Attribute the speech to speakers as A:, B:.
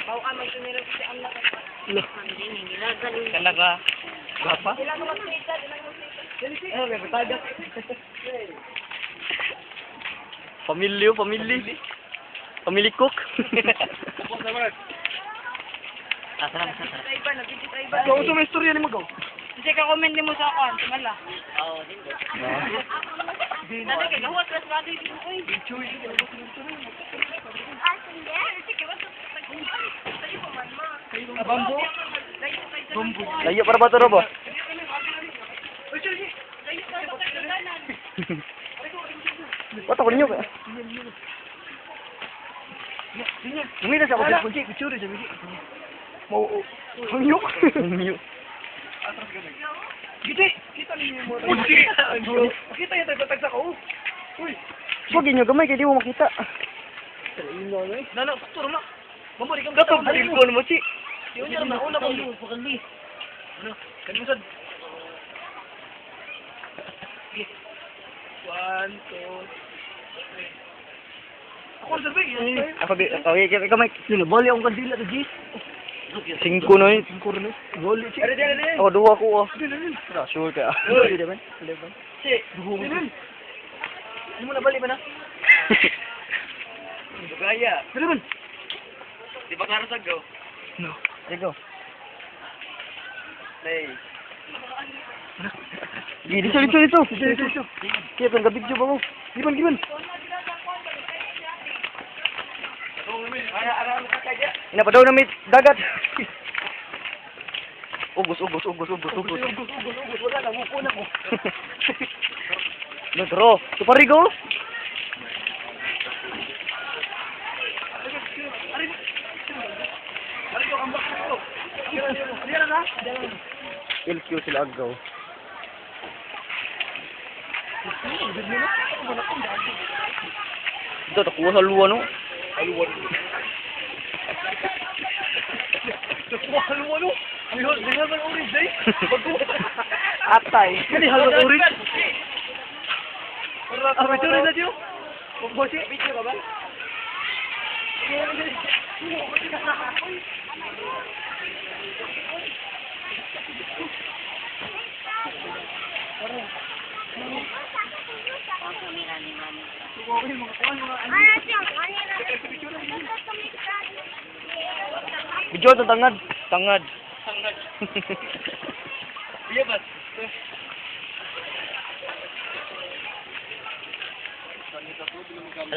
A: Bawa ka magsuniro kasi ang laki.
B: Kana ka. Gapa?
C: Eh, may batagat.
B: Pamilyo, pamilyo. Family cook. Ah, tara, tara, tara.
A: Iba, nabigit ay iba.
C: Ikaw, sa may istorya ni Magaw.
A: Kasi ka-comment ni mo sa ako, tumala.
B: Ah.
A: Dati kay gahuwas ras bagay din ko eh.
C: Bambo. Bambo.
B: Layo para ba to, Robo? Ba't ako ninyo? Lumita siya ako.
C: Kunci, picture siya, bigi. Mau.
B: Hangyo. Hangyo.
C: Giti! Kita ninyo mo. Kunci! Kita yung tagtatag sa ko. Uy!
B: Huwag inyo gamay kay di mo makita.
C: Nana, sakto na. Mamari kang
B: Katong cellphone mo, chi.
C: Yun yan, nauna ko. Ano? Kalimutan. One, two, three. Ako ang sabi.
B: Ako, di, okay, ikaw, Mike.
C: Bali akong kandila to, G.
B: Singko na yun.
C: Singko rin eh. Bali, G.
B: Ako, duha ko, ah. Sure ka.
C: Si. Duha. Hindi mo nabali ba na?
B: Bugaya.
C: Dali man.
B: Di ba klaro sa go?
C: No.
B: Sige, go. Play. Dito, dito, dito.
C: Dito, dito, dito.
B: Kaya kang gabidyo ba mo?
C: Giban, giban.
B: Ina pa daw na may dagat. Ugos, ugos, ugos, ugos, ugos.
C: Ugos, ugos, ugos. Wala na, muko na ko.
B: Nagro. Tuparigo.
C: Ari ko, ambak ko. Diyan na.
B: LQ sila agaw. Ito, nakuha sa luwa, no?
C: Nakuha haluan no. May halwan orange day.
B: Atay.
C: Kani halwan orange. Ah, may tuloy na diyo. Bosi. Video ka ba?
B: Video to tangad. Tangad. Tangad. Iya ba?